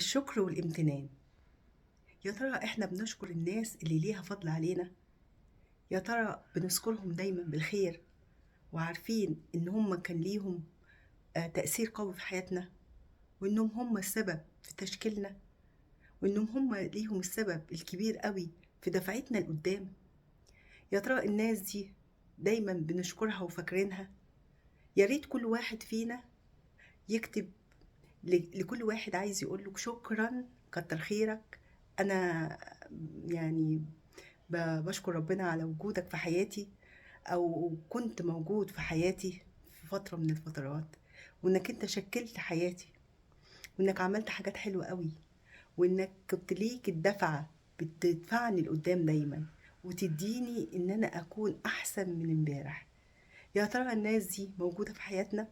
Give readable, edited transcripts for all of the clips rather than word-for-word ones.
الشكر والامتنان. يا ترى احنا بنشكر الناس اللي ليها فضل علينا؟ يا ترى بنذكرهم دايما بالخير وعارفين ان هم كان ليهم تأثير قوي في حياتنا، وانهم هم السبب في تشكيلنا، وانهم هم ليهم السبب الكبير قوي في دفعتنا لقدام؟ يا ترى الناس دي دايما بنشكرها وفاكرينها؟ يا ريت كل واحد فينا يكتب لكل واحد عايز يقول له شكرا، كتر خيرك، انا يعني بشكر ربنا على وجودك في حياتي، او كنت موجود في حياتي في فترة من الفترات، وانك انت شكلت حياتي، وانك عملت حاجات حلوة قوي، وانك كنت ليك الدفعة بتدفعني لقدام دايما وتديني ان انا اكون احسن من امبارح. يا ترى الناس دي موجودة في حياتنا؟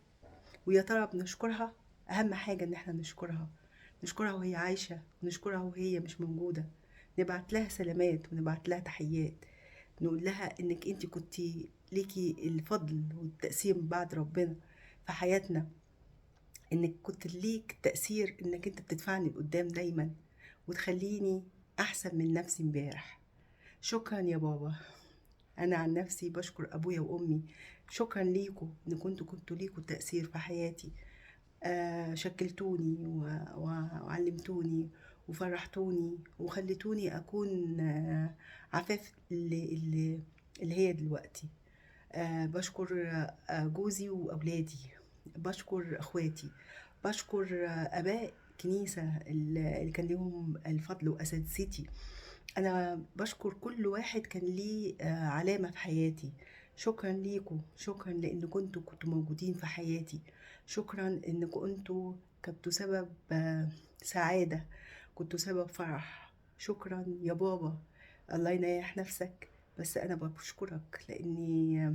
ويا ترى بنشكرها؟ اهم حاجة ان احنا نشكرها، نشكرها وهي عايشة، ونشكرها وهي مش موجودة، نبعت لها سلامات ونبعت لها تحيات، نقول لها انك انت كنتي ليكي الفضل والتقسيم بعد ربنا في حياتنا، انك كنت ليك تأثير، انك انت بتدفعني لقدام دايما وتخليني احسن من نفسي امبارح. شكرا يا بابا. انا عن نفسي بشكر ابويا وامي، شكرا ليكم ان كنتوا ليكوا تأثير في حياتي، شكلتوني وعلمتوني وفرحتوني وخليتوني اكون عفاف اللي هي دلوقتي. بشكر جوزي واولادي، بشكر اخواتي، بشكر اباء كنيسة اللي كان ليهم الفضل واساتذتي. انا بشكر كل واحد كان ليه علامة في حياتي. شكرا ليكم، شكرا لان كنتوا موجودين في حياتي، شكرا انكم انتوا كنتوا سبب سعادة، كنتوا سبب فرح. شكرا يا بابا، الله ينيح نفسك، بس انا بشكرك لاني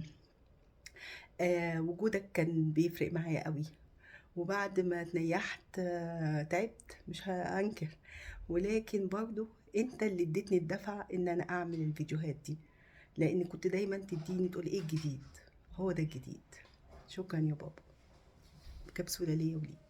وجودك كان بيفرق معايا قوي. وبعد ما تنيحت تعبت، مش هأنكر، ولكن برضو انت اللي اديتني الدفعة ان انا اعمل الفيديوهات دي، لان كنت دايما تديني تقول ايه الجديد، هو ده الجديد. شكرا يا بابا. كبسولة ليا وليك.